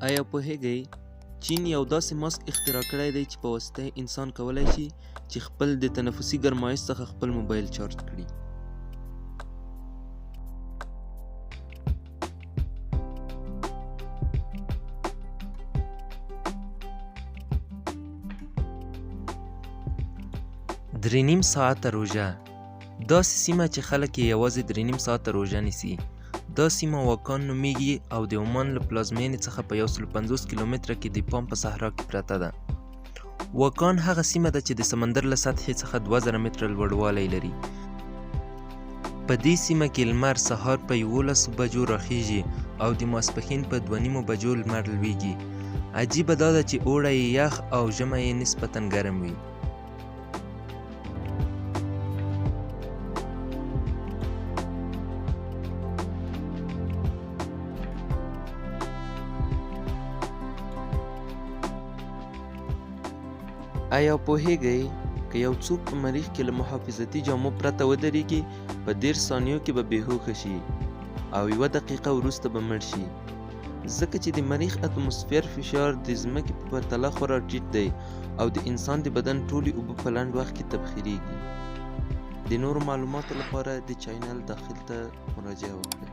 ایا پوهیږئ چین یو داسې ماسک اختراع کړی دی چې په واسطه یې انسان کولای شي چې خپل د تنفسي ګرمایش څخه خپل موبایل چارج کړي. 3.5 ساعته روژه. داسې سیمه چې خلک یې یوازې 3.5 ساعته روژه نیسي. دا سیمه واکان نومیږي او د عمان له پلازمینې څخه په 150 کیلومتره کې د پام په صحرا کې پرته ده. واکان هغه سیمه ده چې د سمندر له سطحې څخه 2000 متره لوړوالی لري. په دې سیمه کې لمر سهار په 11 بجو راخیږي او د ماسپښین په 2.5 بجو لمر لویږي. عجیبه دا ده چې اوړی یې یخ او ژمی یې نسبتا ګرم وي. ایا پوهیږئ که یو څوک په مریخ کې له محافظتي جامو پرته ودریږي په 30 ثانیو کې به بې هوښه شي او یوه دقیقه وروسته به مړ شي، ځکه چې د مریخ اتموسفیر فشار د ځمکې په پرتله خورا ټیټ دی او د انسان د بدن ټولې اوبه په لنډ وخت کې تبخیریږي. د نورو معلوماتو لپاره د چینل داخل ته مراجعه وکړئ.